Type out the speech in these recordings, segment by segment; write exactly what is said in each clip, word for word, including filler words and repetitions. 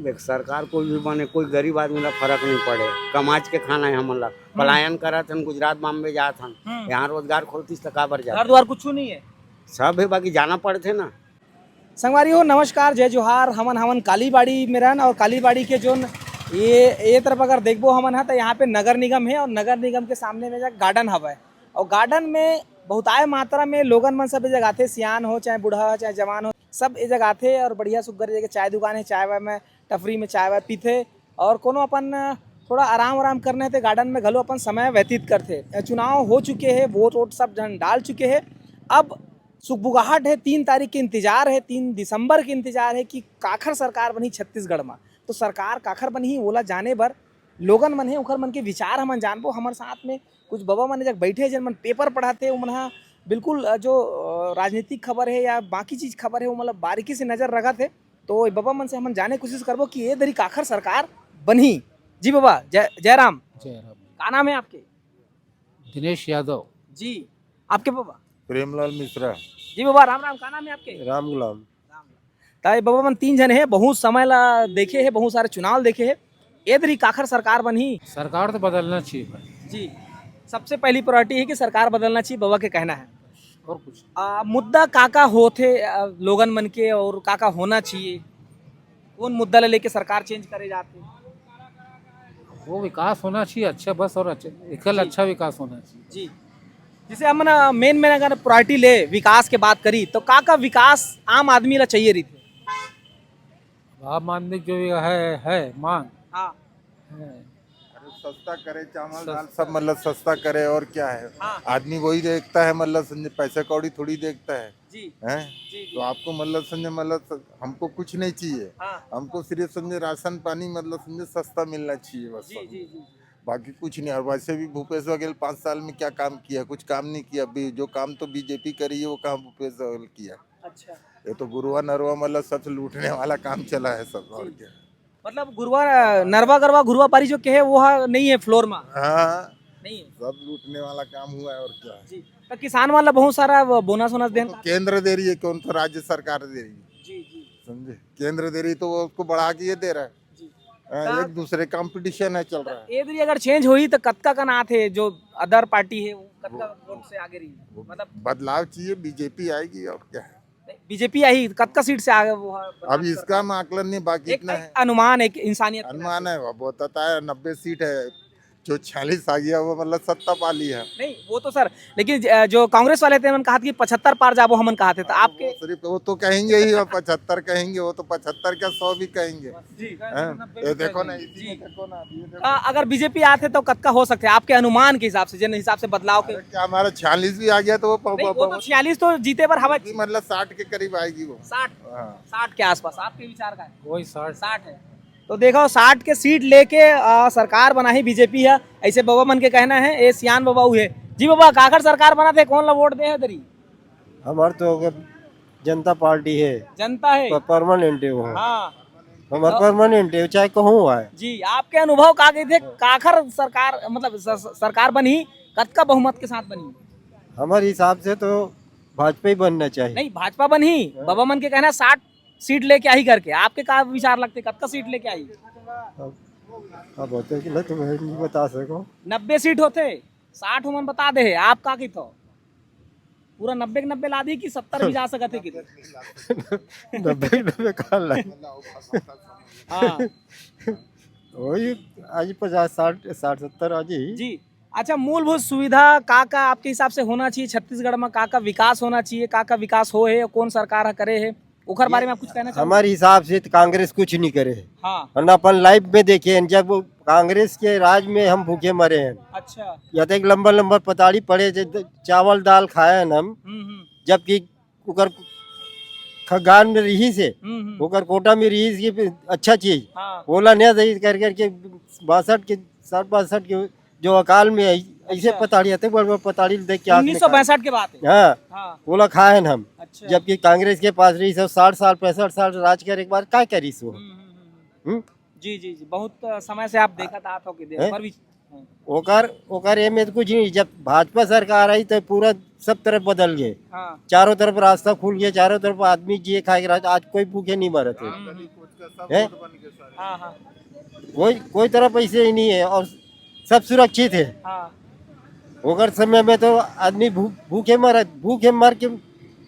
देख, सरकार कोई भी बने, कोई गरीब आदमी ला फर्क नहीं पड़े। कमाज के खाना है हमन ला। पलायन करत हन, गुजरात बॉम्बे जात हन। हम्म। यहाँ रोजगार खोलतीस त काबर जात? घर द्वार कुछ नहीं है। सब है, बाकी जाना पड़थे ना। संगवारी हो, नमस्कार, जय जोहार। हमन हमन कालीबाड़ी में रहन और कालीबाड़ी के जोन ये ये तरफ अगर देखबो हमन ह, तो यहाँ पे नगर निगम है और नगर निगम के सामने में जा गार्डन हवय। और गार्डन में बहुताय मात्रा में लोगन मन सब ए जगह आथे, सियान हो चाहे बूढ़ा हो चाहे जवान हो, सब ए जगह आथे और बढ़िया सुग्घर जगह चाय दुकान है, चाय वाय में टफरी में चाय वाय पीथे और कोनो अपन थोड़ा आराम आराम करने ते गार्डन में घलो अपन समय व्यतीत करथे। चुनाव हो चुके हे, वोट वोट सब झन डाल चुके हे। अब सुगबुगाहट है, तीन तारीख के इंतजार है, तीन दिसंबर के इंतजार है कि काखर सरकार बनही छत्तीसगढ़ में। तो सरकार काखर बनही, ओला जाने बर लोगन मन हे, ओखर मन के विचार हमन जानबो। हमर साथ में कुछ बबा मन जग बैठे हे, जेन मन पेपर पढ़ाथे, ओमन ह बिल्कुल, अ, जो, अ, राजनीतिक खबर हे या बाकी चीज खबर हे, ओमन ला बारीकी से नजर रखत हे। तो ए बबा मन से हमन जाने कोशिश करबो कि ए दरी काखर सरकार बनही। जी बबा, जय, जय राम। जय राम। का नाम है आपके? दिनेश यादव। जी, आपके बबा? प्रेमलाल मिश्रा। जी बबा, राम राम, का नाम है आपके? राम गुलाम। राम राम। त ए बबा मन तीन झन हे, बहुत समय ला देखे हे, बहुत सारे चुनाव देखे हे। ए दरी काखर सरकार बनही? सरकार तो बदलना चाहिए भाई। जी, सबसे पहली प्रायोरिटी है कि सरकार बदलना चाहिए, बबा के कहना है। और कुछ? आ, मुद्दा का का होथे, आ, लोगन मन के और का का होना चाहिए? कौन मुद्दा ला लेके सरकार चेंज करे जाथे? वो विकास होना चाहिए अच्छा, बस, और अच्छा, एकल जी। अच्छा विकास होना चाहिए। जी, जैसे हमन मेन मेन अगर प्रायोरिटी ले, विकास के बात करी, तो का का विकास आम आदमी ला चाहिए रहिथे? आम आदमी जो ये है, है मांग। हाँ। है। अरे सस्ता करे, चावल सस्ता। दाल सब मतलब सस्ता करे, और क्या है? हाँ। आदमी वही देखता है, मतलब समझे, पैसा कौड़ी थोड़ी देखता है। जी। हैं? जी, जी। तो आपको मतलब समझे, मतलब स-, हमको कुछ नहीं चाहिए। हाँ। हमको सिर्फ समझे राशन पानी मतलब समझे सस्ता मिलना चाहिए बस। जी, जी, जी, जी। बाकी कुछ नहीं। और वैसे भी भूपेश बघेल पाँच साल में क्या काम किया? कुछ काम नहीं किया। अभी जो काम तो बीजेपी करी है, वो काम भूपेश बघेल किया। अच्छा। ये तो गुरुआ नरवा मतलब सब लूटने वाला काम चला है सब, और जी। क्या। मतलब गुरुआ, नरवा गरवा गुरुआ पारी जो कहे, वो हा नहीं है फ्लोर में? हाँ। नहीं है। सब लूटने वाला काम हुआ है, और क्या है। जी। तो किसान वाला बहुत सारा वो बोनस वोनस वो देन तो का? केंद्र दे रही है, कौन तो राज्य सरकार दे रही है। जी, जी। समझे? केंद्र दे रही तो वो उसको बढ़ा के ये दे रहा है। जी। हाँ, तो एक दूसरे कंपटीशन है चल रहा है। ये दरी अगर चेंज होही तो कतका कन आथे जो अदर पार्टी है, वो कतका वो वोट से आगे रही? वो मतलब बदलाव चाहिए, बीजेपी आएगी, और क्या है। बीजेपी आई, कतका सीट से आगे वो है, अब इसका हम आकलन नहीं, बाकी एक, इतना एक है। अनुमान, एक इंसानियत के अनुमान नाते। है, वो बताता है नब्बे सीट है, जो छियालीस आ गया वो मतलब सत्ता पा ली है। नहीं, वो तो सर, लेकिन ज-, जो कांग्रेस वाले थे, उन्होंने कहा था कि पचहत्तर पार जाबो, हमन कहा थे, तो हाँ, आपके वो सिर्फ वो तो कहेंगे ही, वो पचहत्तर कहेंगे, वो तो पचहत्तर क्या, सौ भी कहेंगे। जी। हैं? ये देखो ना, इसी जी। में देखो ना, अभी ये देखो। आ, अगर बीजेपी आते तो कतका हो सकते हैं आपके अनुमान के हिसाब से, जिन हिसाब से बदलाव के? अरे, क्या हमारा छियालीस भी आ गया तो वो प-, नहीं, प-, वो तो प-, छियालीस तो जीते बर हवा जी, मतलब साठ के करीब आएगी वो। साठ? हाँ। साठ के आसपास। आपके विचार का है? वही साठ। साठ है। तो देखो, साठ के सीट लेके, आ, सरकार बनाही बीजेपी है, ऐसे बबा मन के कहना है। ए सियान बबा हुए। जी बबा, काखर सरकार बनाथे, कौन ला वोट दे है दरी? हमार तो अगर जनता पार्टी है। जनता है? प-, परमानेंट है वो। हाँ। हमार तो परमानेंट है, चाहे कहूँ आए। जी, आपके अनुभव का कही थे, काखर सरकार, मतलब स-, स-, सरकार बनी, कतका बहुमत के साथ बनी? हमारे हिसाब से तो भाजपा ही बनना चाहिए। नहीं, भाजपा बनी, हाँ। बबा मन के कहना साठ सीट लेके आई करके, आपके का विचार लगते, कतका सीट लेके आई? अब, अब होते कि नहीं तो मैं नहीं बता सकूँ। नब्बे सीट होते, साठ उमन बता दे, आप का कही थो? पूरा नब्बे के नब्बे ला दी कि सत्तर भी जा सकत हे कि? नब्बे के नब्बे कहाँ ला? हाँ। वही आज पचास, साठ, साठ, सत्तर आ जी। जी। अच्छा, मूलभूत सुविधा का का आपके हिसाब से होना चाहिए छत्तीसगढ़ में? का का विकास होना चाहिए? का का विकास हो हे? कौन सरकार ह करे हे? ओखर बारे में आप कुछ कहना चाहोगे? हमारे हिसाब से तो कांग्रेस कुछ नहीं करे। हाँ। और ना अपन लाइफ में देखे हैं, जब वो कांग्रेस के राज में हम भूखे मरे हैं। अच्छा। या तो एक लंबर लंबर पताड़ी पड़े थे, द-, चावल दाल खाए हैं हम, हम्म, हम्म। जबकि ओकर खगान में रही से, हम्म, हम्म। ओकर कोटा में रही से, ये अच्छा चीज। हाँ। ओला नहीं दे कर करके बासठ के, साठ बासठ के जो अकाल में आई, ऐसे अच्छा। पताड़ी आते, बड़ बड़ पताड़ी देख के आंख में उन्नीस सौ पैंसठ के बात है। हाँ। हाँ। ओला खाए हैं हम। अच्छा। जबकि कांग्रेस के पास रही सब साठ साल, पैंसठ साल राज करे के बाद का करी सो? हम्म, हम्म, हम्म, हम्म। हम्म? जी, जी, जी, बहुत, अ, समय से आप देखत आत हो कि दे-, हैं? पर भी, हाँ। ओकर, ओकर ये में तो कुछ नहीं, जब भाजपा सरकार आई तो पूरा सब तरफ बदल गए। हाँ। चारों तरफ रास्ता खुल गया, चारों तरफ आदमी जिए खाए के रास्ता, आज कोई भूखे नहीं मरत है। हम्म, हम्म। है। हाँ, हाँ। कोई कोई तरफ ऐसे ही नहीं है और सब सुरक्षित है। हाँ। ओकर समय में तो आदमी भू, भूखे मर भूखे मर के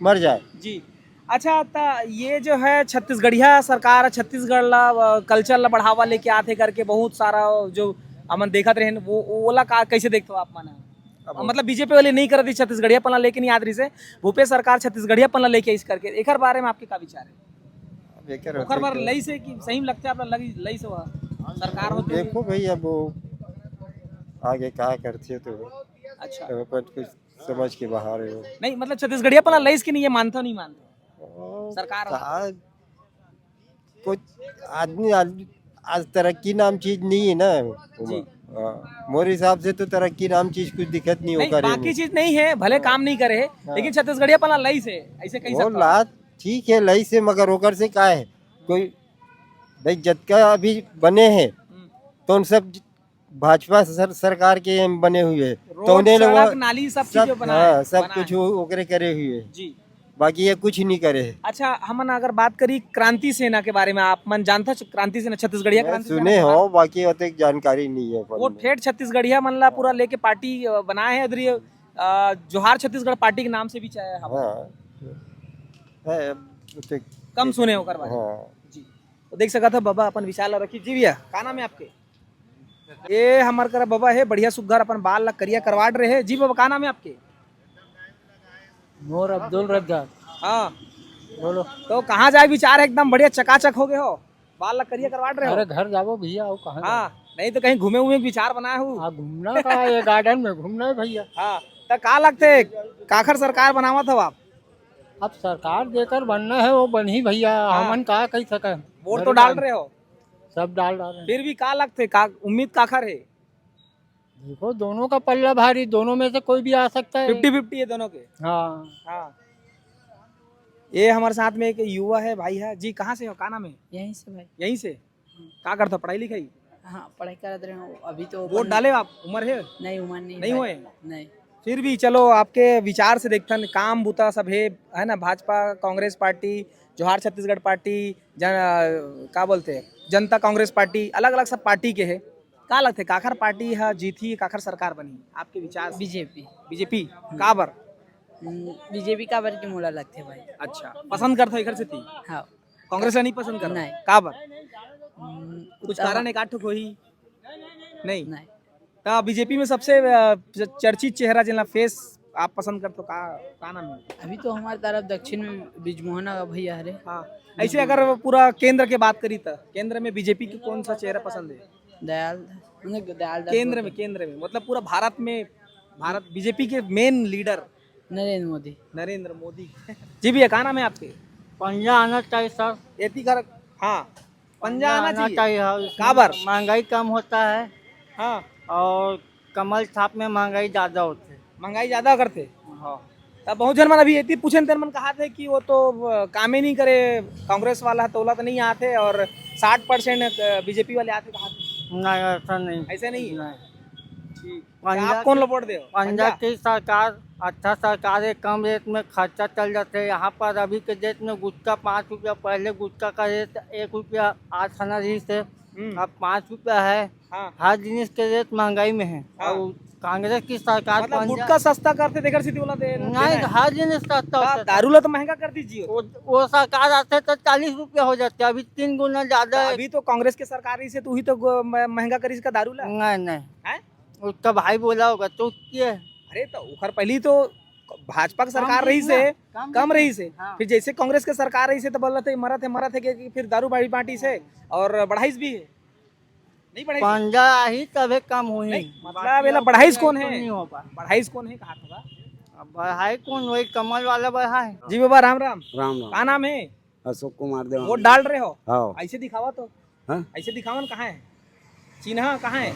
मर जाए। जी। अच्छा, त ये जो है छत्तीसगढ़िया सरकार, छत्तीसगढ़ ला, अ, कल्चर ला बढ़ावा लेके आथे करके बहुत सारा जो हमन देखत रहेन, वो, वो ओला का, कैसे देखते हो आप मन? अब मतलब बीजेपी वाले नहीं करत ही छत्तीसगढ़ियापन ला लेके नहीं आत रहिस हे, भूपेश सरकार छत्तीसगढ़ियापन ला लेके इस करके, एकर बारे में आपके का विचार है? अब एकर ओकर होते बर तो लइस हे कि सही में लगथे आप ला लगी, लइस हे वह सरकार होते हुए? देखो भाई, अब वो आगे का करथे तो अच्छा। तो अपन कुछ समझ के बाहर है वो। नहीं, मतलब छत्तीसगढ़ियापन ला लइस कि नहीं, ये मानते हो नहीं मानते हो? ओ, सरकार का कुछ आदमी आज, आज तरक्की नाम चीज नहीं है ना। जी। हाँ, मोर हिसाब से तो तरक्की नाम चीज कुछ दिखत नहीं नहीं, होकर है बाकी नहीं। चीज नहीं है, भले हाँ। काम नहीं करे है, हाँ। लेकिन छत्तीसगढ़ियापन ला लइस हे, ऐसे कही वो सकता हूँ। ला ठीक है, लइस हे, मगर ओकर से का है? कोई भाई जतका अभी बने हैं, हम्म। तो उन सब भाजपा सर, सरकार के बने हुए हैं। रोड, तो उन्हें लोग सड़क, नाली, सब सब, चीजें बनाए, हाँ, सब बनाए। कुछ वो ओकरे करे हुए हैं। जी। बाकी ये कुछ नहीं करे हैं। अच्छा, हमन अगर बात करी क्रांति सेना के बारे में, आप मन जानता छ-, क्रांति सेना, छत्तीसगढ़िया मैं क्रांति सेना सुने के हो, बारे में? बाकी ओतेक जानकारी नहीं है अपन वो में। ठेठ छत्तीसगढ़िया मन ला पूरा लेके पार्टी, अ, बनाए है इधर ये, अ, जोहार छत्तीसगढ़ पार्टी के नाम से भी चाहे हम हाँ। है, ओतेक कम सुने ओकर बारे में। हाँ। जी। तो देख सकत हो बाबा अपन विचार ला रखी। जी भैया, का नाम है आपके? ये हमर करा बाबा है, बढ़िया सुग्घर अपन बाल ला करिया करवाट रहे है। जी बाबा, का नाम है आपके? मोर अब्दुल रज्जा। हाँ। बोलो। तो कहाँ जाए विचार है, एकदम बढ़िया चकाचक हो गए हो, बाल ला करिया करवाट रहे हो? अरे घर जाबो भैया, अउ कहाँ हाँ, जाबो? नहीं तो कहीं घूमे उमे विचार बनाए हो? हाँ, घूमना का ये गार्डन में घूमना है भैया। हाँ, तो का लगथे, काखर सरकार बनावत हो आप? अब सरकार जेकर बनना है वो बनही भैया, हाँ। हमन का कही सके? वोट तो घर डाल का रहे हो? सब डाल डाल रहे हैं। फिर भी का लगथे, का उम्मीद काखर है? देखो, दोनों का पल्ला भारी, दोनों में से कोई भी आ सकता है। फिफ्टी फिफ्टी है दोनों के। हाँ। हाँ। ये हमारे साथ में एक युवा है, भाई है। जी, कहाँ से हो? का नाम है? यहीं से भाई। यहीं से? हम्म। का करता, पढ़ाई लिखाई? हाँ, पढ़ाई करत रहे हो। अभी तो वोट अपन डाले आप? उम्र है? नहीं, उम्र नहीं नहीं भाई। हुए? नहीं। फिर भी चलो, आपके विचार से देखथन, काम बुता सब है, है ना? भाजपा, कांग्रेस पार्टी, जोहार छत्तीसगढ़ पार्टी, जन, अ, का बोलते हैं, जनता कांग्रेस पार्टी, अलग-अलग सब पार्टी के है। का लगथे, काखर पार्टी ह जीतही, काखर सरकार बनही, आपके विचार से? बीजेपी। बीजेपी? हम्म। काबर? हम्म, बीजेपी काबर के मोला लगथे भाई। अच्छा, पसंद करथो एखर सेती? हाँ। कांग्रेस ला नहीं पसंद करो? नहीं। काबर? हम्म, कुछ उतना कारण एक आध ठो होही? नहीं? नहीं। त बीजेपी में सबसे, अ, च-, चर्चित चेहरा जेला फेस आप पसंद करथो, का, का नाम है? अभी तो हमारे तरफ दक्षिण में बिजमोहना का भैया हरे। हाँ। ऐसे अगर पूरा केंद्र के बात करी त केंद्र में बीजेपी के कौन सा चेहरा पसंद है? दयाल, मतलब दयाल दास केंद्र में, बोलते हैं। केंद्र में, मतलब पूरा भारत में, भारत बीजेपी के मेन लीडर नरेंद्र मोदी। नरेंद्र मोदी। जी भैया, का नाम है आपके? पंजा आना चाहिए सर। एती कर, हाँ, पंजा पंजा आना आना चाहिए। चाहिए, हाँ, उसमें काबर? महंगाई कम होता है। हाँ। और कमल छाप में महंगाई ज्यादा होथे। महंगाई ज्यादा करथे? हाँ। तब बहुत झन मन अभी एती पूछेन, तेन मन कहाथे कि वो तो, अ, कामे नहीं करे, कांग्रेस वाला ह, तोला तो नहीं आथे, और साठ परसेंट, अ, बीजेपी वाले आथे कहाथे। नहीं, ऐसा नहीं। ऐसा नहीं है? नहीं। ठीक। पंजा आप कौन ला वोट देव? पंजा पंजा? की सरकार, अच्छा सरकार है, कम रेट में खर्चा चल जाते हैं। यहाँ पर अभी के डेट में गुटखा पाँच रुपया, पहले गुटखा का रेट एक रुपया आठ आना रहिस हे, हम्म। अब पाँच रुपया है। हाँ। हर जिनिस के रेट महंगाई में है। हाँ। और कांग्रेस की सरकार मतलब पंजा- गुटखा सस्ता करथे, तेकर सेती ओला दे, नहीं, देना है। हर जिनिस सस्ता का होता है। दारू ला तो महंगा कर दीजिए। वो, वो सरकार आथे तो चालीस रुपया हो जाथे, अभी तीन गुना ज्यादा तो है। अभी तो कांग्रेस के सरकार रहिस हे, तो उही तो गो-, म-, महंगा करिस का दारू ला। नहीं, नहीं। हैं? उसका भाई बोला होगा तो किए। अरे तो ओखर पहली तो भाजपा के सरकार रहिस हे, कम कम रहिस हे। हाँ। फिर जैसे कांग्रेस के सरकार रहिस हे तो बोलत हे मरत हे, मरत हे कि, कि फिर दारू बाड़ी बांटिस हे और बढ़ाइस भी हे। नहीं बढ़ाइस हे। पंजा आही तभे कम होही। नहीं, मतलब एला बढ़ाइस कोन हे? नहीं हो पाए। बढ़ाइस कोन हे, कहा था? अब बढ़ाई कौन, वही कमल वाला बढ़ाए। जी बाबा, राम राम। राम राम। का नाम है? अशोक कुमार देवांगन। वोट डाल रहे हो? हाँ। ऐसे दिखावा तो। हाँ? ऐसे दिखावा ना, कहाँ है चिन्हा, कहाँ है?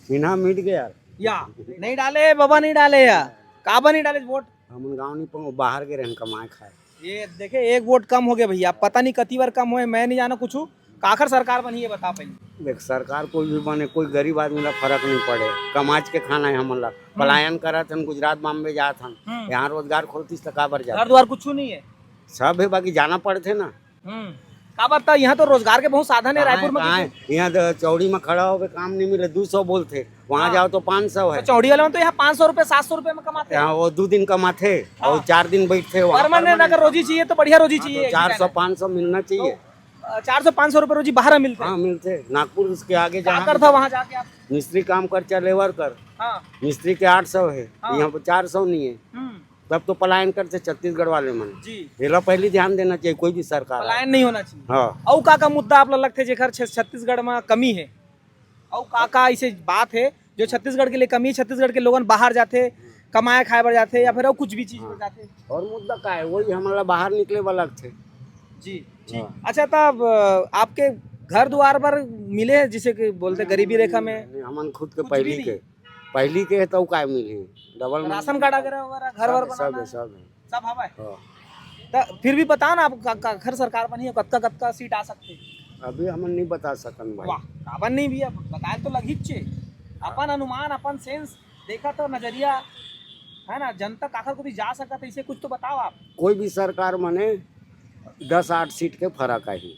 चिन्हा मिट गया। या, नहीं डाले बाबा, नहीं डाले या। काबर नहीं डाले वोट? हमन गाँव नहीं पहुँच, बाहर गए रहन कमाए खाए। ये देखे, एक वोट कम हो गया भैया, पता नहीं कती बार कम होए, मैं नहीं जाना कुछ। काखर सरकार बनी है, बता पाई। देख, सरकार कोई भी बने, कोई गरीब आदमी ला फर्क नहीं पड़े। कमाज के खाना है हमन ला। पलायन करत हन, गुजरात बॉम्बे जात हन, हम्म। यहाँ रोजगार खोलतीस त काबर जात? घर द्वार कुछ नहीं है। सब है, बाकी जाना पड़थे ना। हम्म। का बात था, यहाँ तो रोजगार के बहुत साधन है कहाँ है, रायपुर में कहाँ कुछ है? यहाँ तो चौड़ी में खड़ा होके काम नहीं मिले, दो सौ बोलते, वहाँ हाँ। जाओ तो पाँच सौ तो है। चौड़ी वाले में तो यहाँ पाँच सौ रुपए, सात सौ रुपए में कमाते हैं। यहाँ वो दो दिन कमाते हाँ। और चार दिन बैठते, वहाँ परमानेंट permanent अगर रोजी चाहिए तो बढ़िया रोजी हाँ, चाहिए तो एक चार सौ, ठिकाना। पाँच सौ मिलना चाहिए। तो, अ, चार सौ, पाँच सौ रुपए रोजी बाहर मिलते हैं। हाँ, मिलते हैं। नागपुर उसके आगे क्या जहाँ करता वहाँ जाके आप? मिस्त्री काम कर चाहे लेबर कर, हाँ। मिस्त्री के आठ सौ है, हाँ। यहाँ पे चार सौ नहीं है। हम्म। तब तो पलायन करते छत्तीसगढ़ वाले मन। जी। एला पहली ध्यान देना चाहिए कोई भी सरकार आए। पलायन नहीं होना चाहिए। हाँ। अउ का का मुद्दा आप ला लगथे जेकर छ-, छत्तीसगढ़ में कमी है? अउ का का ऐसे बात है जो छत्तीसगढ़ के लिए कमी है, छत्तीसगढ़ के लोगन बाहर जाथे, कमाए खाए बर जाथे या फिर अउ कुछ भी चीज हाँ। बर जाथे? और मुद्दा का है, वही हमला बाहर निकले वाला थे। जी, जी। हाँ। अच्छा, तब, अ, आपके घर दुआर बर मिले, जिसे कि बोलते गरीबी रेखा में? नहीं, हमन खुद के कुछ भी पहली नहीं? के, पहली के है तो काय मिली? डबल राशन कार्ड वगैरह, वगैरह, घर सब वर है, सब बनाना है, है? सब है। सब हवा है? हाँ। त फिर भी बताओ ना, आप का, का, काखर सरकार बनी है, कतका, कतका सीट आ सकते? अभी हमन नहीं बता सकन भाई। वाह, काबर नहीं भैया, बताए तो लगिच छे। अपन अनुमान, अपन सेंस, देखा तो नजरिया, है ना, जनता काखर को भी जा सकत है, इसे कुछ तो बताओ आप। कोई भी सरकार मने दस आठ सीट के फर्क आही।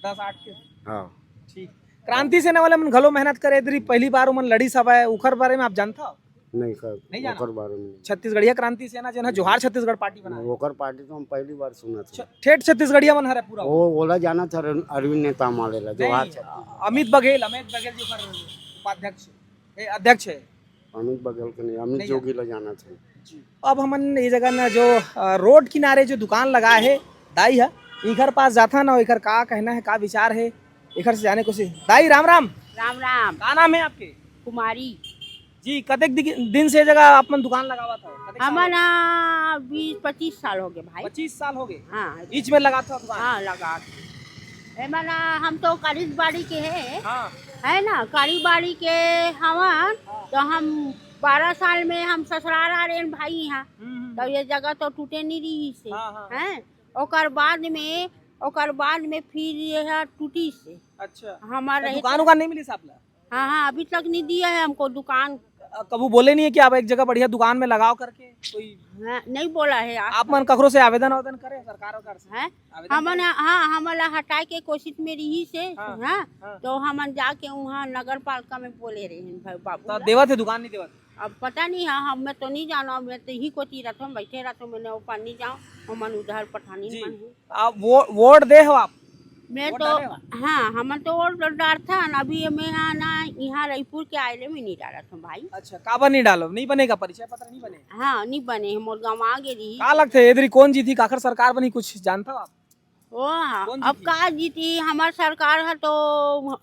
दस आठ के? हाँ। ठीक। क्रांति सेना वाले मन घलो मेहनत करे, इधर ही पहली बार उमन लड़ी सभा है, उखर बारे में आप जानता हो? नहीं कर, नहीं जाना? ओकर बारे में नहीं। छत्तीसगढ़िया क्रांति सेना, जेन ह जोहार छत्तीसगढ़ पार्टी बनाए। ओकर पार्टी तो हम पहली बार सुनत हन। छ-, ठेठ छत्तीसगढ़िया मन हरे पूरा। वो, ओला जानत हन अरविंद नेताम वाले ला, जोहार नहीं, छत्तीसगढ़। अमित बघेल, अमित बघेल जी ओकर उपाध्यक्ष, ए, अध्यक्ष है। अमित बघेल के नहीं, अमित नहीं जोगी ला जानत हन। जी। अब हमन ये जगह न जो, अ, रोड किनारे जो दुकान लगा है, दाई है, इखर पास जाथन अउ इखर का कहना है, का विचार है, इखर से जाने कोशिश। दाई, राम राम। राम राम। का नाम है आपके? कुमारी। जी, कतेक दि-, दिन से ये जगह आप मन दुकान लगावत हो? कतेक साल हमन हो गए? आ, बीस पच्चीस साल हो गए भाई। पच्चीस साल हो गए? हाँ। बीच में लगात हो दुकान? हाँ, लगात। एमन आ, हम तो कारीबाड़ी के हैं, हाँ। है ना, कारीबाड़ी के हवन, हाँ। तो हम बारह साल में हम ससुराल आ रहे हैं भाई यहाँ, हम्म, हम्म, तो हम्म। ये जगह तो टूटे नहीं रही से, हाँ, हाँ, हाँ। हैं? ओकर बाद में, ओकर बाद में फिर ये है टूटी से। अच्छा। हमार तो रहे दुकान तो उकान नहीं मिली साहब ला? हाँ, हाँ, अभी तक नहीं दिया है हमको दुकान। अ, कभू बोले नहीं है कि आप एक जगह बढ़िया दुकान में लगाओ करके? कोई हाँ, नहीं बोला है आज आप तक। मन कखरो से आवेदन, आवेदन करे सरकार वरकार से? हैं? आवेदन हमन करे? हाँ, हमन ला हटाए के कोशिश में रही से, हाँ, हाँ, हाँ। तो हमन जाके वहाँ नगर पालिका में बोले रहे हैं भाई बाबू तो ला। देवत है दुकान, नहीं देवत? अब पता नहीं है, हम, मैं तो नहीं जाना, मैं तो यही कोती रहता हूँ, बैठे रहता हूँ, मैंने ऊपर नहीं जाऊँ, हमन उधर पठानी जी। मन है। आप वो, वोट दे हो आप? मैं वोट तो, डाले हो? हाँ, हमन तो वोट डालथन। अभी ये मैं हाँ ना, यहाँ रायपुर के आए ले मैं नहीं डालत हूँ भाई। अच्छा, काबर नहीं डालो? नहीं बनेगा, परिचय पत्र नहीं बने? हाँ, नहीं बने, मोर गाँव आ गे रही। का लगथे, एदरी कौन जीती, काखर सरकार बनी, कुछ जानता हो आप? ओ हाँ, कौन अब जीती? का जीती, हमार सरकार है तो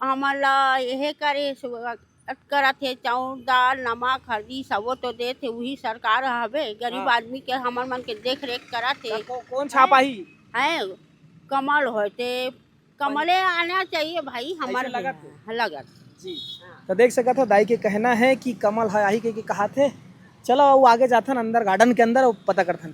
हमन ला यहे करे, सु-, करत हे, चाउर, दाल, नमक, हल्दी, सबो तो देत हे, उही सरकार हवे। गरीब हाँ। आदमी के हमर मन के देख रेख करत हे। त को-, कौन छाप आही? हैं, कमल होते, कमले आना चाहिए भाई, हमर ऐसे लगत हे? हाँ, लगत। जी। हाँ। तो देख सकत हो, दाई के कहना है कि कमल है आही के, के कहात हे। चलो, वो आगे जाथन अंदर, गार्डन के अंदर, वो पता करथन।